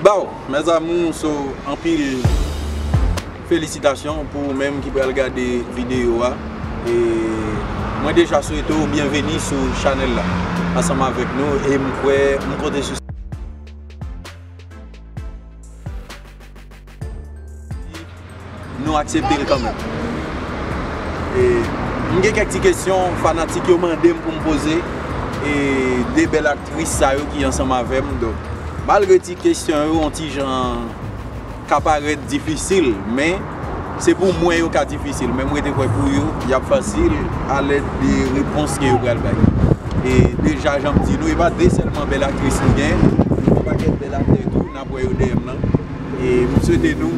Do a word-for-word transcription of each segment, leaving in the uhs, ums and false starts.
Baw, mes amours, so, anpil felisitasyon pou ou menm ki pral gade videyo a. E mwen deja swete w byenveni sou chanèl la ansanm avèk nou, e m kwè, m konte sou nou aksepte l kanmenm. E m gen kèk ti kesyon fanatik yo mande m pou m poze, e de bèl aktris sa yo ki ansanm avè m. Donk, malgre ti kesyon yo yon ti jan ka parèt difisil, men se pou mwen yo ka difisil, men m rete kwè pou yo, y ap fasil alèd de repons ke yo pral bay. E deja, jan m di nou, e pa de sèlman bèl aktris nou gen, yon pakèt bèl aktè tou, n ap wè yo dèyè m nan. E m swete nou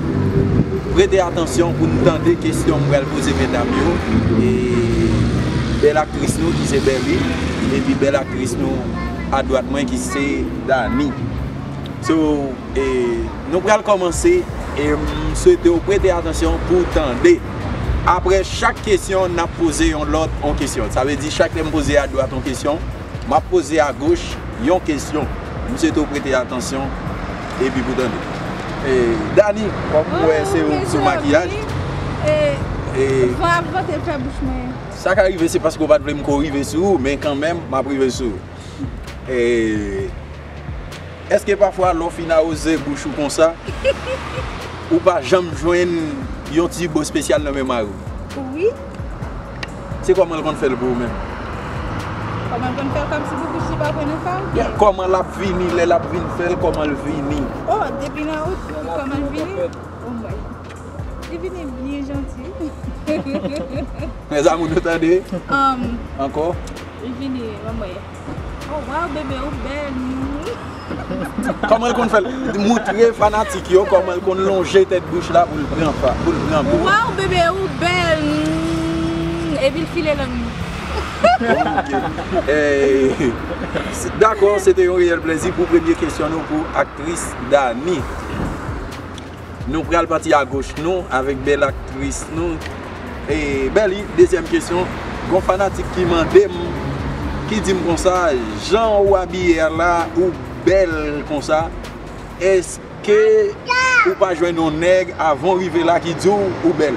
prete atansyon pou n tande kesyon m pral poze medam yo. E bèl aktris nou ki se Berly, epi bèl aktris nou adwat mwen ki se Dany. So, e, nou pral kòmanse, e m swete w prete atansyon pou w tande. Apre chak kesyon, n ap poze yon lòt, yon kesyon. Sa vle di, chak lè m poze adwat yon kesyon, m ap poze agoch yon kesyon. M swete w prete atansyon, epi pou w tande. E, Dany, kòm m wè se ou ki sou makiyaj. E, van ap vante l fè bouch mwen. Sa ka rive, se paske w pa t vle m ko rive sou ou, men kanmenm, m ap rive sou ou. E, èske pafwa lè w fin awoze bouch ou konsa, ou pa janm jwenn yon ti bo espesyal nan men mari w? Wi. Se kòman l konn fè l pou ou menm? Kòman l konn fè l, kòmsi pou bouch li pa pran nan fa, oubyen? Kòman l ap vini, lè l ap vin fè l, kòman l vini? Oh, depi nan wout, kòman l vini? Oh, mwen. Li vini byen janti. Mes amours, nou tande? Um, ankò? Li vini, manman. Oh, wow, bebe, ou bèl. Kòman l konn fè l? Moutre fanatik yo kòman l konn lonje tèt bouch la pou l pran fa, pou l pran bo. Wow, bebe, ou bèl. Mm, epi l file lang li. Ok. Eh, se, dakò, se te yon reyèl plezi pou premye kesyon nou pou aktris Dany. Nou pral pati agoch nou avèk bèl aktris nou. E, Berly, dezyèm kesyon. Gon fanatik ki mande m, ki di m konsa, jan ou abiye a la, ou bèl konsa. Èske ou pa jwenn yon nèg avan w rive la ki di w ou bèl?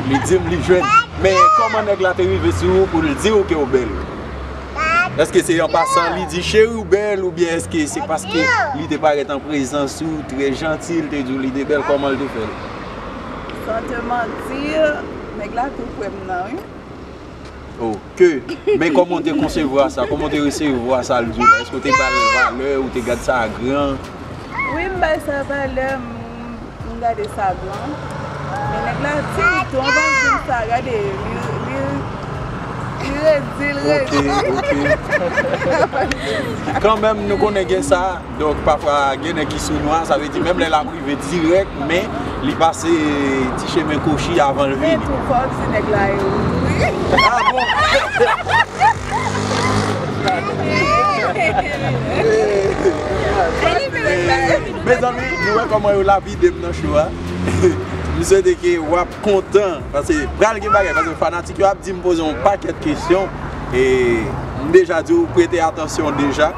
Li di m li jwenn. Men kòman nèg la te rive sou ou pou l di w ke w bèl? Èske se an pasan li di cheri w bèl, oubyen èske se paske li te parèt an prezans ou, trè janti, li te di w li te bèl, kòman l te fè l? San te manti, nèg la tou kwè m nan, wi. Ok. Men kòman w te konsevwa sa? Kòman w te resevwa sa l di w la? Èske w te ba l valè, ou te gad sa gran? Wi, m bay sa valè, m, m gade sa gran. Men nèg la di m tou, anvan l di m sa, gade, li, li, li redi, li redi. Ok, ok. Kanmenm, nou konnen gen sa, donk pafwa gen nèg ki sou nwa, sa vle di menm lè l ap rive dirèk, men li pase ti chemen kwochi avan l vini. Men tou, fò w di nèg la e ou tou, wi. Ah bon? Mezanmi, nou wè kòman yo lapide m nan cho a. M swete ke w ap kontan, paske pral gen bagay, paske fanatik yo ap di m poze yon pakèt kesyon, e m deja di w prete atansyon deja.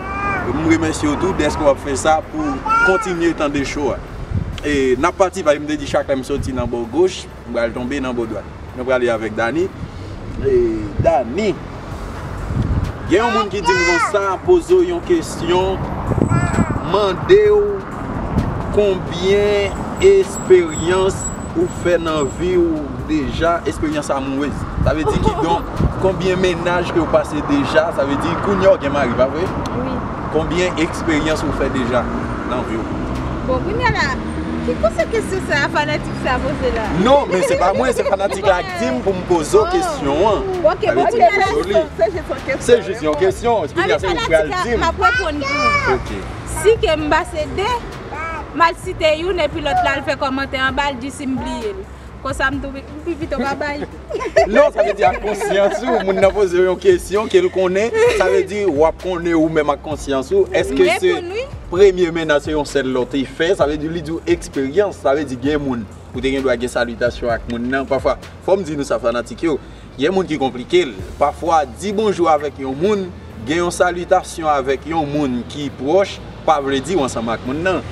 M remèsye w tou dèske w ap fè sa pou kontinye tande cho a. E n ap pati, paske m te di chak lè m soti nan bò goch, m pral tonbe nan bò dwat. Nou prale avèk Dany. E, Dany, gen yon moun ki di m konsa, poze w yon kesyon, mande w konbyen esperyans ou fè nan vi w deja, esperyans amourez. Sa vle di kidonk, konbyen mennaj ke w pase deja, sa vle di kounye a w gen mari, pa vre? Wi. Konbyen eksperyans ou fè deja nan vi w? Bon, kounye a la, ki kote kesyon sa a fanatik sa a poze la? Non, men se pa mwen, se fanatik la ki di m pou m poze w kesyon an. Ok, bon, kounye a la, se jis yon kesyon. Se jis yon kesyon. Kounye a se ou pral di m. M ap reponn pou ou. Ok. Si ke m pase de, m al site youn, epi lòt la al fè kòmantè anba, l di si m bliye l. Konsa m tou, m pi pito pa bay. Non, sa vle di ak konsyans ou, moun nan poze w yon kesyon ke l konnen, sa vle di w ap konnen ou menm ak konsyans ou. Èske se premye mennaj se yon sèl lè w te fè, sa vle di li di w eksperyans, sa vle di gen moun ou te gen dwa gen salitasyon ak moun nan. Pafwa, fò m di nou sa fanatik yo, gen moun ki konplike l. Pafwa, di bonjou avèk yon moun, Gen yon salitasyon avèk yon moun ki pwòch, pa vle di w ansanm ak moun nan.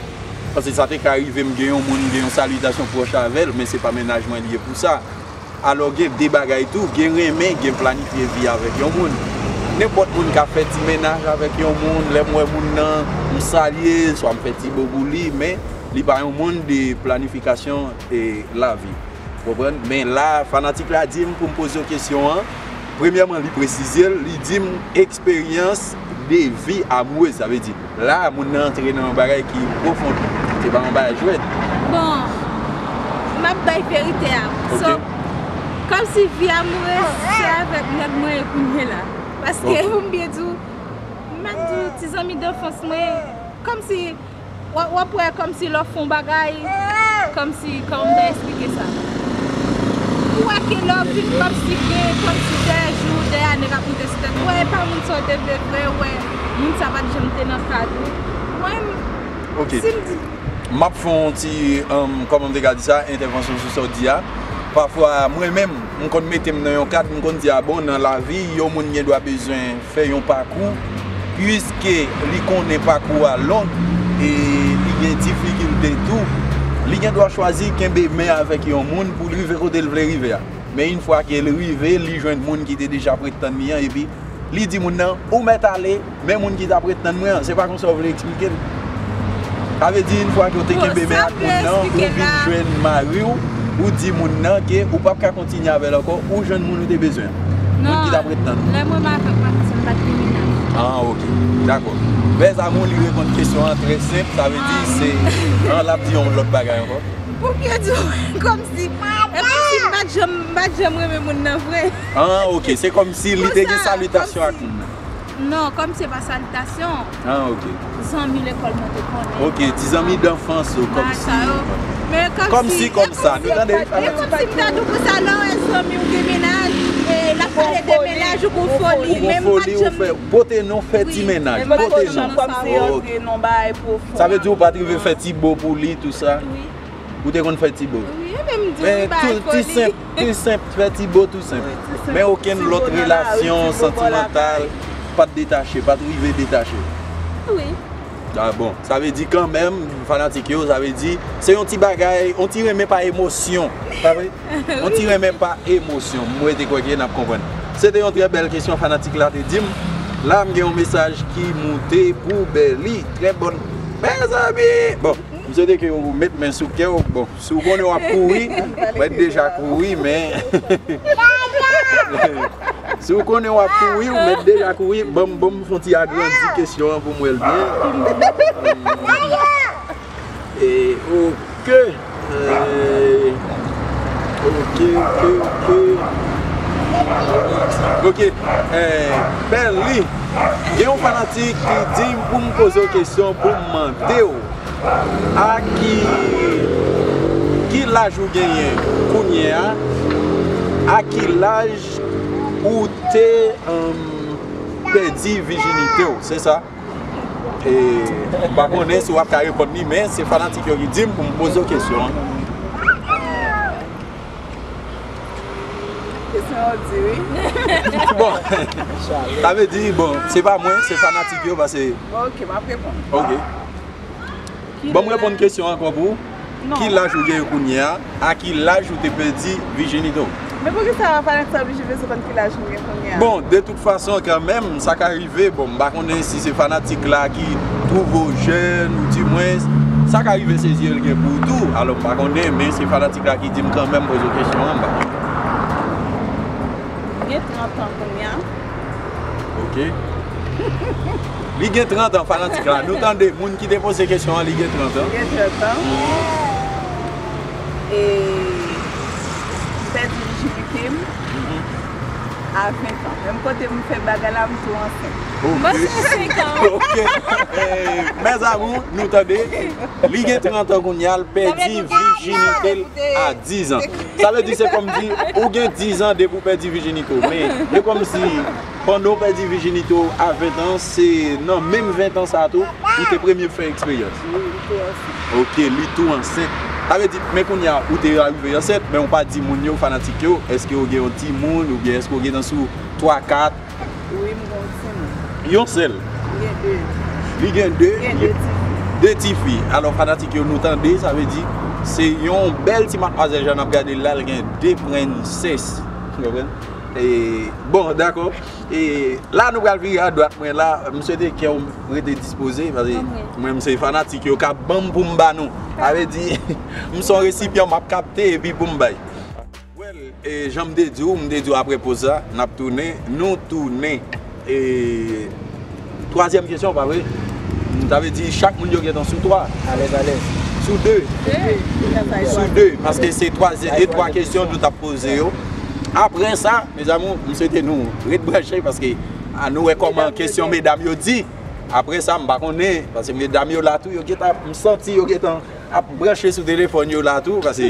Paske sa te ka rive m gen yon moun, gen yon salitasyon pwòch avè l, men se pa mennaj mwen li ye pou sa. Alò, gen de bagay tou, gen renmen, gen planifye vi avèk yon moun. Nenpòt moun ka fè ti mennaj avèk yon moun, lè m wè moun nan, m salye l, swa m fè ti bo pou li, men li pa yon moun de planifikasyon e lavi. Konprann? Men la, fanatik la di m pou m poze w kesyon an. Premyèman, li presize l, li di m eksperyans de vi amourez, sa vle di, la, moun nan antre nan yon bagay ki pwofon. Se pa yon bagay jwèt. Bon, m ap bay verite a. So, kòmsi vi amourez se avèk nèg mwen ye kounye la. Paske, pou m byen di w, m ap di w, ti zanmi danfans mwen, kòmsi W ap, w ap wè kòmsi lè w fè yon bagay, kòmsi, kòman m ta eksplike sa? Ou wè ke lè w vin kòmsi gen, kòmsi dè jou, dè ane k ap moute sou tèt ou, wè, e pa moun sa w te vle vre, wè, moun sa pa t janm te nan kad ou. Mwen, si m di. M ap fè yon ti, um, kòman m te ka di sa, entèvansyon sou sa w di a. Pafwa, mwen menm, m konn mete m nan yon kad, m konn di, a bon, nan lavi, yon moun gen dwa bezwen fè yon pakou, piske li konnen pakou a long e li gen difikilte tou, li gen dwa chwazi kenbe men avèk yon moun pou l rive kote l vle rive a. Men yon fwa ke l rive, li jwenn moun ki te deja prèt tann li an, epi li di moun nan, ou mèt ale, men moun ki ta prèt tann mwen an, se pa konsa w vle eksplike l. Sa vle di, yon fwa ke w te kenbe men ak moun nan, ou vin jwenn mari w, ou di moun nan ke ou p ap ka kontinye avè l ankò, ou jwenn moun ou te bezwen an. Moun ki t ap ret tann ou. Lè mwen m avè w, pa konsa m pa t gen mennaj. Ah, ok. Dakò. Bèzamo, li reponn kesyon an trè senp. Sa vle di, se, ah, l ap di yon lòt bagay ankò. Pou m byen di w, kòmsi, e kòmsi m pa t janm, m pa t janm renmen moun nan vre. Ah, ok. Se kòmsi li te gen salitasyon ak moun nan. Non, kòm se pa salitasyon. Ah, ok. Zanmi lekòl mwen te konnen. Ok, ti zanmi danfans ou, kòmsi. Bagay sa yo. Men kòmsi, kòmsi, kòmsa, nou tande? E kòmsi m ta di w konsa, lè w wè zanmi w gen mennaj, e l ap pale de mennaj ou gon foli. Ou gon foli, ou fè, pote non, fè ti mennaj, pote non. Ok. Sa vle di ou pa t rive fè ti bo pou li, tou sa? Wi. Ou te konn fè ti bo? Wi, e men m di w, wi, bagay foli. Tou senp, tou senp, fè ti bo tou senp. Men okenn lòt relasyon santimantal pa t detache, pa t rive detache? Wi. Ah bon, sa vle di kanmenm, fanatik yo, sa vle di, se yon ti bagay, yon ti renmen pa emosyon. Pa vre? Yon ti renmen pa emosyon. Mwen te kwè ke n ap konprann. Se te yon trè bèl kesyon fanatik la te di m. La, m gen yon mesaj ki moute pou Bèli. Trè bòn. Mezanmi! Bon, m swete ke ou met men sou kè w. Bon, si w konnen w ap kouri, mwen deja kouri, men si w konnen w ap kouri, ou mèt deja kouri. Ban m, ban m fè yon ti agrandi kesyon an pou m wè l byen. E, ok. E, ok, ok, ok. Ok, e, Bèli, gen yon fanatik ki di m pou m poze w kesyon, pou m mande w. A ki, ki laj ou genyen kounye a? A ki laj ou te, um, pèdi vijinite w? Se sa. E, m pa konnen si w ap ka reponn li, men se fanatik yo ki di m pou m poze w kesyon an. Kesyon an di, wi. Bon, sa vle di, bon, se pa mwen, se fanatik yo, paske. Bon, ok, m ap reponn. Ok. Ban m reponn kesyon an ankò pou ou. Ki laj ou genyen kounye a? A ki laj ou te pèdi vijinite w? Men poukisa fanatik sa oblije bezwen konn ki laj m gen kounye a? Bon, de tout fason, kanmenm, sa ka rive. Bon, m pa konnen si se fanatik la ki twouve w jèn, ou dimwens, sa ka rive se zye l gen pou ou tou. Alò, m pa konnen, men se fanatik la ki di m kanmenm, poze w kesyon an, m pa konnen. M gen trant an kounye a. Ok. Li gen trant an, fanatik la. Nou tande, moun ki te poze kesyon an, li gen trant an. Li gen trant an. E m pèdi vijinite m a ven tan. Menm kote m fè bagay la, m tou ansent. Ok. Mwen se senk an. Ok. E, mes amours, nou tande, li gen trant an kounye a, l pèdi vijinite l a diz an. Sa vle di, se kòm di, ou gen diz an depi w pèdi vijinite w. Men, e kòmsi, pandan w pèdi vijinite w a ven tan, se nan menm ven tan sa a tou, ou te premye fè eksperyans. Wi, m te ansent. Ok, li tou ansent. Sa vle di, men kounye a, ou te arive ansent, men ou pa di moun yo, fanatik yo, èske w gen yon timoun, oubyen èske w gentan sou twa, kat? Wi, m gen yon timoun. Yon sèl. Li gen de. Li gen de. De tifi. Alò, fanatik yo, nou tande, sa vle di, se yon bèl ti madmwazèl, jan n ap gade l la, li gen de prensès. Ou konprann? E, bon, dakò. E la, nou pral vire adwat mwen la. M swete kè w rete dispoze, paske mwen, m se fanatik yo k ap ban m pou m ba nou. Sa vle di, m se yon resipyan, m ap kapte epi pou m bay. Well, e, jan m te di w, m te di w apre poz la, n ap tounen, nou tounen. E, twazyèm kesyon, pa vre? Sa vle di, chak moun yo gentan sou twa. Alèz, alèz. Sou de. Sou de, paske se twazyèm, e twa kesyon nou t ap poze yo. Apre sa, mes amours, m swete nou ret branche, paske a nou wè kòman kesyon medam yo di. Apre sa, m pa konnen, paske medam yo la tou, yo gentan, m santi yo gentan ap branche sou telefòn yo la tou, paske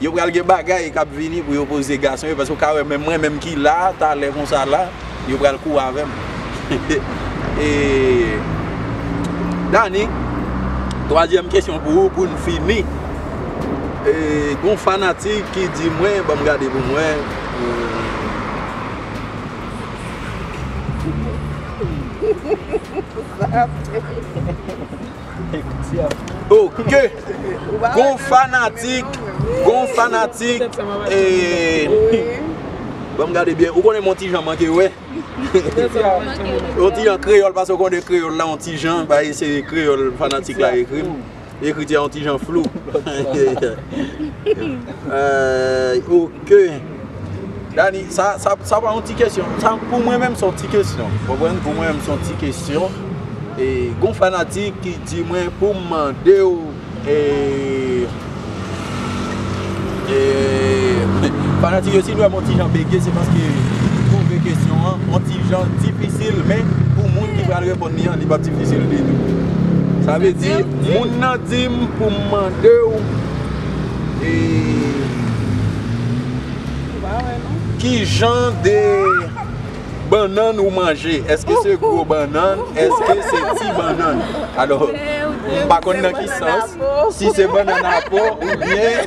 yo pral gen bagay k ap vini pou yo poze gason yo, paske w ka wè menm mwen menm ki la, talè konsa la, yo pral kouri avè m. E, Dani, twazyèm kesyon pou ou, pou n fini. E, gon fanatik ki di mwen, ban m gade pou mwen. Ok. Gon fanatik, gon fanatik, e, ban m gade byen. Ou konnen m on ti jan manke wè. On ti jan kreyòl, paske ou konnen kreyòl la, on ti jan, bay se kreyòl fanatik la ekri m. Ekriti a on ti jan flou. Euh, ok. Dani, sa, sa, sa pa yon ti kesyon. Sa, pou mwen menm, se yon ti kesyon. Konprann? Pou mwen menm, se yon ti kesyon. E, gon fanatik ki di mwen pou m mande w, e, e, fanatik yo, si nou wè m on ti jan bege, se paske m twouve kesyon an on ti jan difisil, men pou moun ki pral reponn li an, li p ap difisil ditou. Sa vle di, moun nan di m pou m mande w, e, ki jan de bannann ou manje? Èske se gwo bannann? Èske se ti bannann? Alò, m pa konn nan ki sans, si se bannann a po oubyen.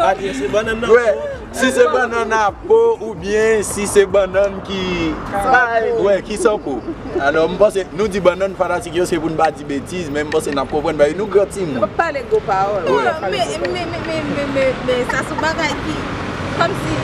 Ade, se bannann nan po. Si se bannann a po oubyen si se bannann ki, wè, ki san po. Alò, m panse, nou di bannann fanatik yo, se pou n pa di betiz, men m panse n ap konprann, paske nou gran timoun. N ap pale gwo pawòl. Wè. Men, men, men, men, men, men, men sa se yon bagay ki, kòmsi,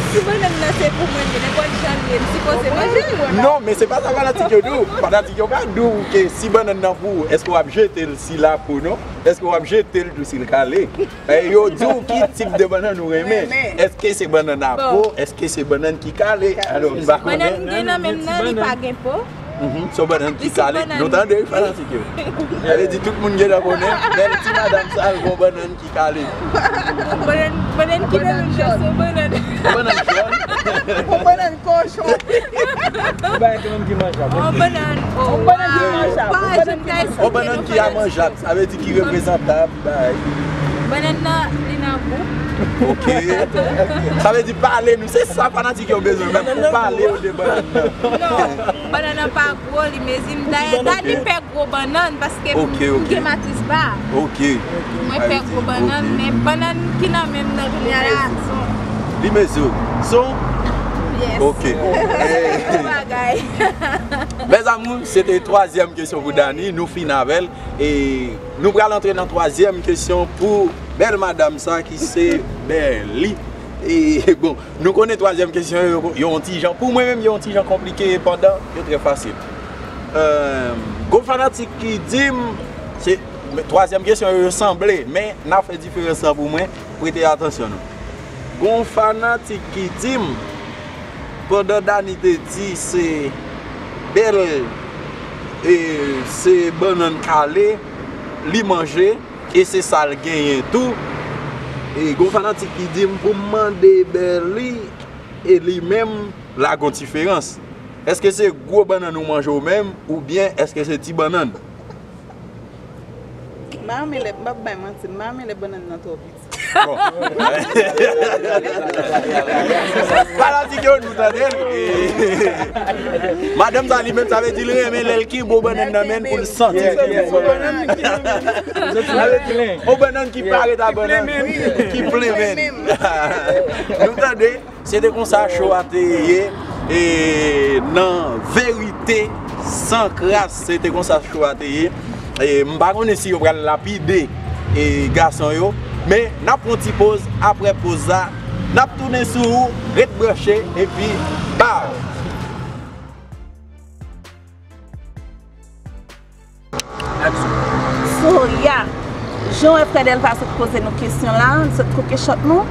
si bannann nan se pou mwen, men nenpòt jan l ye, m sipoze manje l. Non, men se pa sa fanatik yo di w. Fanatik yo ka di w ke si bannann nan pou ou, èske w ap jete l si l a po, non? Èske w ap jete l tou si l kale? E yo di w ki tip de bannann ou renmen. Renmen. Èske se bannann a po? Èske se bannann ki kale? Alò, m pa konnen. Bannann gen nan menm nan, li pa gen po. Mhm, se yon bannann ki kale. Nou tande, wi, fanatik yo. Sa vle di tout moun gentan konnen, bèl ti madanm sa, l gon bannann ki kale. Bannann, bannann ki nan menm nan, se yon bannann. Yon bannann jòn. Yon bannann kochon. Yon bannann ki manjab. Yon bannann, oh, yon bannann ki manjab. Yon bannann ki manjab. Yon bannann ki a manjab. Sa vle di ki reprezantab, bay. Bannann nan, li nan gou. Ok. Sa vle di pale nou. Se sa fanatik yo bezwen, men pou pale yo de bannann nan. Non, bannann nan pa gwo, li mezi m. Dayè, Dani pè gwo bannann, paske m gen matris ba. Ok. Mwen pè gwo bannann, men bannann ki nan men m nan kounye a la, son. Li mezi w. Son? Yes. Ok. Gwo bagay. Mes amours, se te twazyèm kesyon pou Dani. Nou fin avè l. E nou pral antre nan twazyèm kesyon pou bèl madanm sa ki se Berly. E bon, nou konnen twazyèm kesyon yo, yo on ti jan, pou mwen menm, yo on ti jan konplike, pandan yo trè fasil. Euh, gon fanatik ki di m, se, twazyèm kesyon yo, yo sanble, men n a fè diferans lan pou mwen, prete atansyon nou. Gon fanatik ki di m, pandan Dani te di se bèl, e, se bannann kale li manje, e se sa l genyen tou. E gon fanatik ki di m pou m mande Berly, e li menm, la gon diferans. Èske se gwo bannann ou manje ou menm, oubyen èske se ti bannann? M pa renmen lè, m p ap bay manti, m pa renmen lè bannann nan twò piti. Bon. Fanatik yo, nou tande l. Madanm sa, li menm, sa vle di l renmen lè l ki gwo bannann nan men l pou l santi l ki gwo bannann. On bannann ki pa ret a bannann, ki plen men. Nou tande. Se te konsa show a te ye. E nan verite, san kras, se te konsa cho a te ye. E m pa konnen si yo pral lapide e gason yo, men n ap pran ti poz, apre poz la, n ap tounen sou ou, ret branche, epi baw! So, ya, jan w wè frè Delva sot poze nou kesyon la, l sot koke chòt nou,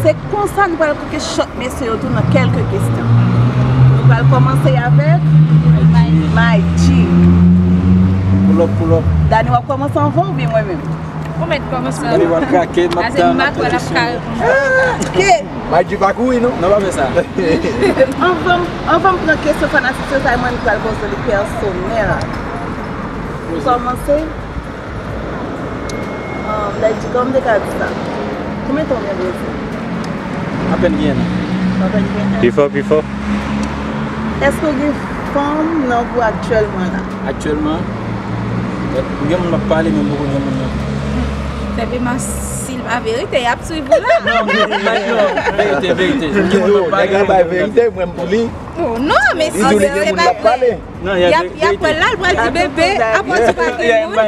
se konsa nou pral koke chòt mesye yo tou nan kèlke kesyon. Nou pral kòmanse avèk May G. Pull up, pull up. Dani, w ap kòmanse anvan oubyen mwen menm? Ou mèt kòmanse anvan. Dani, w ap krake, m ap tann, m ap tann kesyon. Ok. May G pa kouri non. Non, pa fè sa. Anvan, anvan m pran kesyon fanatik yo, sa mwen m pral poze li pèsonèl. Pou kòmanse, um, May G, kòman m te ka di sa? Konbyen tan w gen Brezil? Apèn gen. Apèn gen. Pi fò, pi fò. Èske w gen fanm nan vi w aktyèlman la? Aktyèlman, m gen moun m ap pale, men m poko gen moun nan. Fè pema, si l pa verite, y ap swiv ou la. Non, verite, verite. M gen moun m ap pale, men m poko gen moun nan. Nèg la bay verite, mwen m pou li. Oh, non, men si se pa vre. Y ap, y ap wè l la, l pral di bebe, apre di pa gen moun.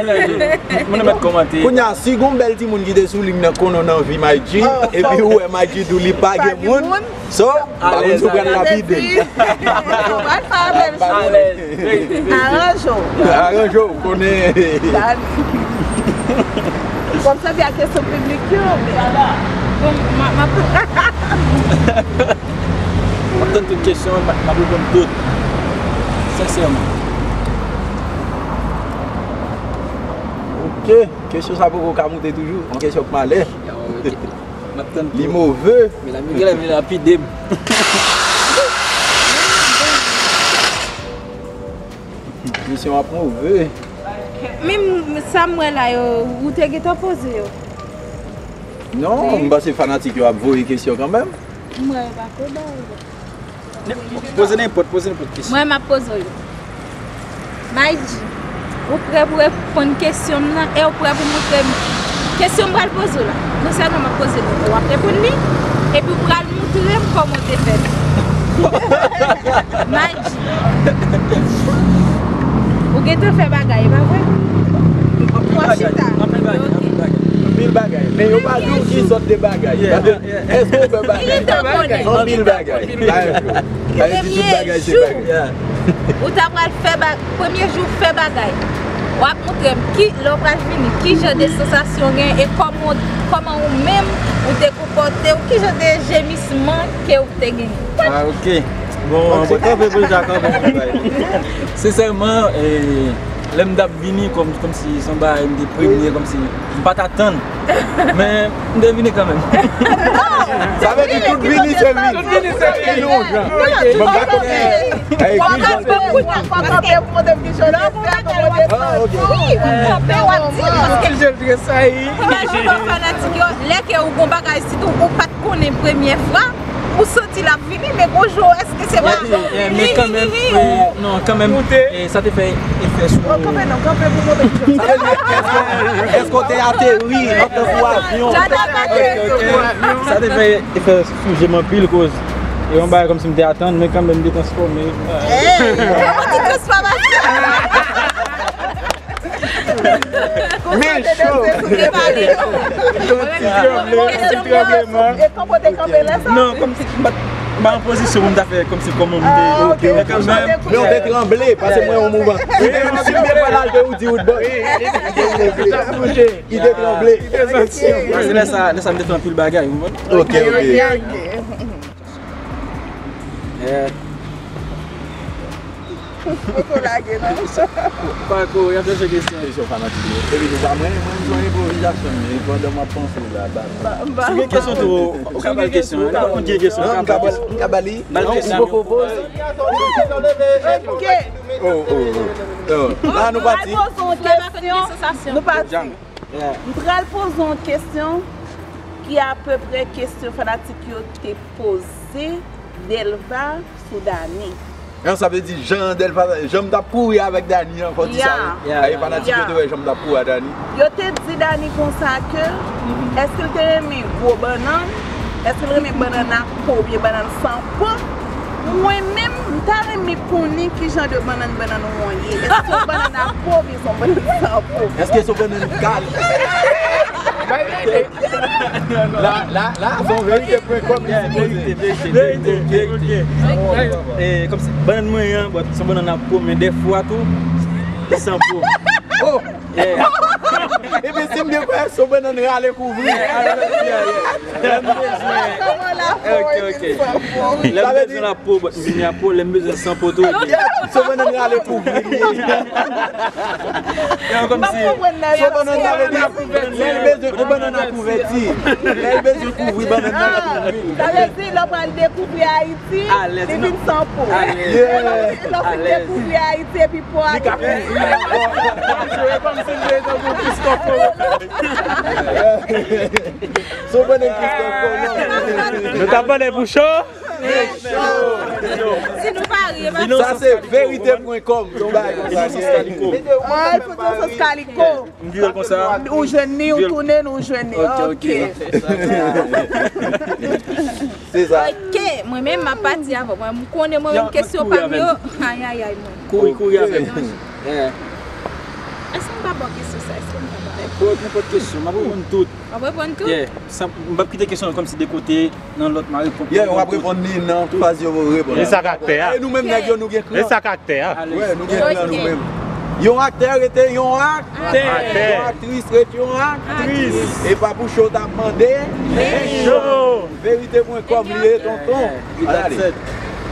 Moun nan mèt kòmante. Kounye a, si gon bèl timoun ki te sou liy nan konnen w nan vi May G, epi ou wè May G di w li pa gen moun, so, pa konn si w pral lapide l. Ou pral fè avè l. Alèz. Aranje w. Aranje w, konnen. Kòm sa vin a kesyon piblik yo, men. Bon, m a, m a. M ap tann tout kesyon, m ap, m ap reponn tout. Sensèman. Ok, kesyon sa poko ka moute toujou. Yon kesyon k malè. M ap tann tout. Li move. Men la, Miguel vin lapide m. Kesyon ap move. Men sa m wè la yo, ou te gentan poze yo. Non, m panse fanatik yo ap voye kesyon kanmenm. M wè yo pa ko ba yo. Poze nenpòt, poze nenpòt kesyon. Mwen, m ap poze w yo. May G, ou prè pou reponn kesyon m nan e ou prè pou montre m kesyon m pral poze w la? Non sèlman m ap poze l, w ap reponn li, epi w pral montre m kòman w te fè l. May G, ou gentan fè bagay, e pa vre? Anpil bagay, anpil bagay, anpil bagay. Anpil bagay. Men yo pa di w ki sòt de bagay. Èske w fè bagay? Anpil bagay. Premye jou, ou ta pral fè ba-, premye jou w fè bagay. W ap montre m ki, lè w pral vini, ki jan de sansasyon w gen e kòman, kòman ou menm ou te konpòte w, ki jan de jemisman ke w te genyen. Ah, ok. Bon, bon, kanpe pou l ta kanpe pou l bay. Sensèman, eh, lè m t ap vini, kòm, kòmsi se yon bagay m te premye, kòmsi m pa t atann. Men, m te vini kanmenm. Sa vle di tout vini se vini. Tout vini se vini. Bon, m pa konnen. Ey, ki jan de... Fò kanpe pou montre m ki jan de fè, kòman w te santi. Wi, kanpe, w ap di, paske ki jan l tresayi. Imajine w fanatik yo, lè ke ou gon bagay, sitou ou pa t konnen premye fwa, ou santi l ap vini, men bonjou, èske se pa... Men kanmenm, non, kanmenm, sa te fè efè sou mwen. Kanpe non, kanpe pou mwen. Èske, èske w te ateri antan sou avyon? Sa te fè efè sou je m anpil, koz e yon bagay kòmsi m te atann, men kanmenm m te transfòme. Hey! Yon ti transfòmasyon! Men cho! Yon ti tranble, yon ti tranbleman. E kòman w te kanpe lè sa? Non, kòmsi m pa t, m pa an pozisyon pou m ta fè kòmsi kòman m te. Ah, ok. Men kanmenm. Men w te tranble, paske m wè yon mouvman. Ou te, si m te pral al de ou di ou t bon. Li te tranble. Li te tranble. Se lè sa, lè sa m te fè anpil bagay, ou konprann? Ok, ok. Yeah. Poko lage non. Pako, y ap chèche kesyon. Kesyon fanatik yo. Epi nou pa mwen, mwen m fè yon enpwovizasyon, men pandan m ap panse la, ba. Si gen kesyon tou, ou ka ba l kesyon. Ou ka ba l kesyon. Non, m ka ba l, m ka ba li. Ba l kesyon. Ou poko poze. Ok. Oh, oh, oh. La nou pati. Nou pral poze yon kesyon. Nou pati. M pral poze yon kesyon ki apeprè kesyon fanatik yo te poze Delva sou Dani. Sa vle di jan Delva, jan m t ap kouri avèk Dani an, fò w di sa wi. Ay, fanatik yo te wè jan m t ap kouri a Dani. Yo te di Dani konsa ke, èske l te renmen gwo bannann, èske l renmen bannann ak po oubyen bannann san po? Mwen menm, m ta renmen konnen ki jan de bannann bannann ou an ye. Èske se yon bannann a po oubyen se yon bannann san po? Èske se yon bannann kal? La, la, la, se yon verite pwen kòm li sipoze. Verite, verite, verite, verite. E, kòmsi bannann mwen an, bon, se yon bannann a po, men dèfwa tou, li san po. Oh! Yeah. Ebyen, si m byen kwè, se yon bannann rale kouvri. Yeah, yeah, yeah. Lè m bezwen. Ok, ok. Lè m bezwen la po, bon, m vini a po, lè m bezwen san po tou, ebyen. Yeah, se yon bannann rale kouvri. Yo, kòmsi. Se yon bannann, sa vle di, lè l bezwen yon bannann a kouvèti. Lè l bezwen kouvri bannann nan, l ap kouvri. Sa vle di, lè w pral dekouvri Ayiti, li vin san po. Alèz. Lè w fin dekouvri Ayiti, epi po a tou. Se yon bannann Christophe Colomb. Nou t ap pale pou cho. Si nou pa ri, e pa... Sa se verite pwen kòm. Yon bagay konsa. Ay, foto sòs kaliko. M vire l konsa. Ou jwenn li, ou tounen, ou jwenn li. Ok, ok. Se sa. Ok, mwen menm, m ap pati avan. Mwen, m konnen mwen menm kesyon pa m yo. Ay, ay, ay, mwen. Kouri, kouri avè m. Yeah. Èske m pa ba w kesyon sa? Èske m pa ba w? Nenpòt, nenpòt kesyon. M ap reponn tout. W ap reponn tout? Yeah. San, m p ap kite kesyon an kòmsi de kote, nan lòt, m a reponn. Yeah, w ap reponn li nan faz yo reponn. E sa k aktè a. E nou menm nèg yo, nou gen kran. E sa k aktè a. Wè, nou gen kran nou menm. Yon aktè rete yon ak-, aktè. Yon aktris rete yon aktris. E pa pou cho w t ap mande. Men cho. Verite pwen kòm li ye, tonton.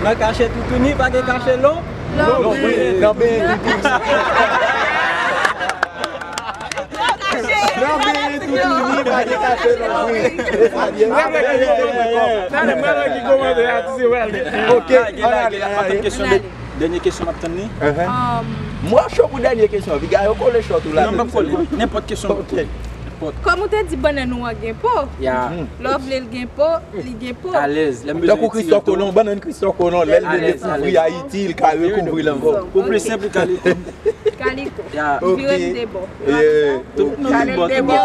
Nan kache toutouni, pa gen kache lon. Lon, nan ben toutouni. Nan ben toutouni, pa gen kache lon. Wi. E sa l ye. Talè, mwen wè ki kòmantè a, ti se wè l. Ok, ann ale, ann ale. Dènye kesyon m ap tann li. Mwen cho pou dènye kesyon. Piga yo kole short ou la. Non, m p ap kole. Nenpòt kesyon. Ok. Kòm ou te di bannann ou an gen po, lè w vle l gen po, li gen po. Alèz. Tankou Christophe Colomb, bannann Christophe Colomb, lè l vle dekouvri Ayiti, li ka rekouvri l ankò. Pou plis senp, li kaliko. Kaliko. Vire m de bò. Tout moun gen bò, tout bò.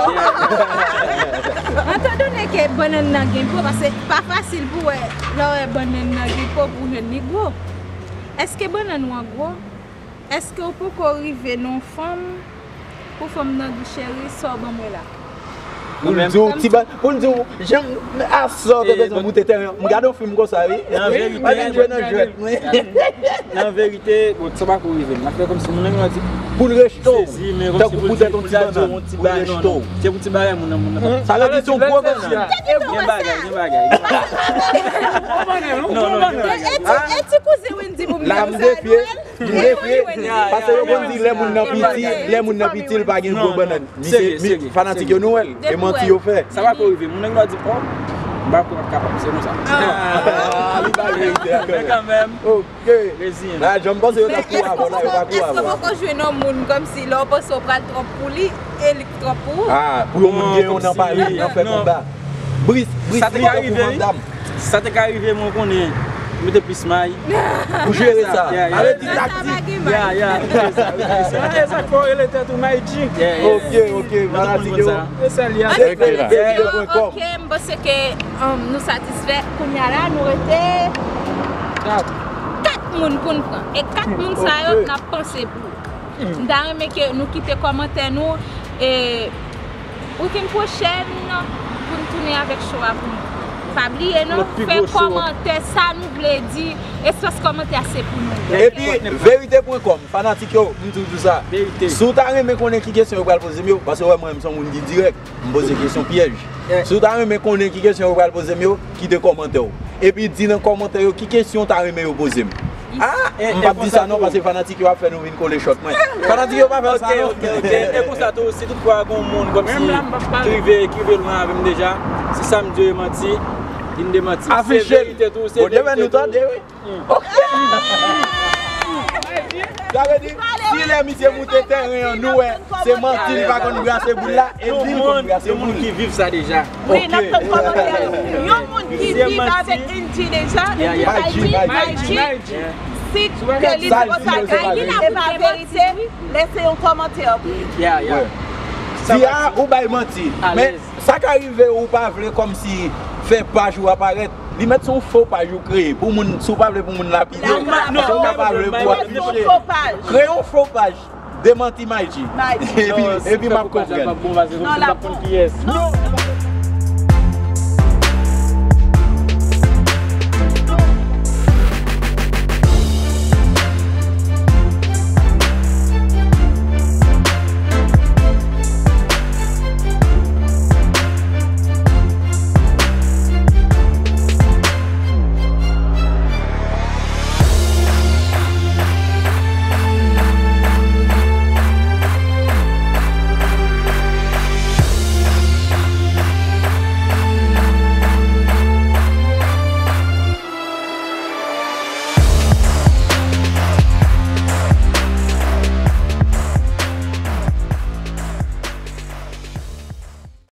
Antan done ke bannann nan gen po, paske pa fasil pou wè, lè w wè bannann nan gen po pou jwenn li gwo. Èske bannann ou an gwo? Èske w poko rive nan yon fanm pou fanm nan di, cheri, sa w ban mwen la? Pou l di w ti ba-, pou l di w, jan m, a sa w te bezwen boute tèren an. M gade yon fim konsa, wi. Nan verite, pa vin jwe nan jwèt, mwen. Nan verite, bon, sa pako rive m. M ap fè kòmsi moun nan di. Pou l rejte w. Tankou poutèt yon ti bannann. Pou l rejte w. Se pou ti bagay moun nan, moun nan. Sa vle di se yon gwo bannann. Gen bagay, gen bagay. Non, non, gen bagay. E ti, e ti kouzen Wendy pou m di w sa, Noël? M refye, paske yo konn di lè moun nan piti, lè moun nan piti, li pa gen gwo bannann. Misye, fanatik yo nou wè l, e manti yo fè. Sa pako rive, moun nan di, oh, m pa kwè m ap kapab, se konsa. Ah, li bay verite a kanmenm. Men kanmenm. Ok. Reziyen. La, jan m panse yo t ap kou avè w la, yo pa kou avè w. Èske w poko jwenn yon moun kòmsi lè w panse w pral twòp pou li, e li twòp pou ou? Ah, pou yon moun gen yon nan pale, nan fè konba. Bris, bris li tankou Van Damme. Sa te ka rive, wi. Sa te ka rive, mwen konnen. Mete plis may. Pou jere sa. Sa vle di taktik. Ya, ya, pou jere sa, pou jere sa. E sa k fè w rele tèt ou May G. Ok, ok, fanatik yo. Se sa li a. Se verite pwen kòm. Ok, m panse ke, um, nou satisfè. Kounye a la, nou rete kat moun pou n pran. E kat moun sa yo, n ap panse pou yo. M ta renmen ke nou kite kòmantè nou, e wikenn pwochèn pou n tounen avèk cho a pou nou. Pa bliye non, fè kòmantè sa nou vle di, espas kòmantè a se pou nou. Epi, verite pwen kòm, fanatik yo, m toujou di w sa. Si w ta renmen konnen ki kesyon yo pral poze m yo, paske w wè mwen menm se yon moun ki dirèk, m poze kesyon pyèj. Si w ta renmen konnen ki kesyon yo pral poze m yo, kite kòmantè w. Epi di nan kòmantè yo ki kesyon w ta renmen yo poze m. Ah, m p ap di sa non, paske fanatik yo ap fè nou vin kole short mwen. Fanatik yo pa fè sa non. Ok, ok, ok. E konsa tou, si toutfwa gen yon moun kòmsi ki rive, ki rive lwen avè m deja, si sa m di yo e manti, li n demanti. Se verite tou, se verite tou. Bondye fè nou tande, wi. Ok. Sa vle di, si lè misye moute tèren an, nou wè se manti, li pa konn brase boul la, e li konn brase boul. Yon moun ki viv sa deja. Wi, n ap tann kòmantè yo. Yon moun ki viv avèk Angie deja, Angie, May G, May G. Si ke li di konsa, May G, e pa verite, lese yon kòmantè pou li. Di a ou bay manti. Men sa ka rive ou pa vle kòmsi fè paj ou aparèt. Li mèt se yon fo paj ou kreye pou moun, si w pa vle pou moun lapide w, Non, non, si w pa vle pou w Kreye yon fo paj. Kreye yon fo paj. Demanti Maïdji. Maïdji. Epi, epi m ap konprann. Non, la bon. Non.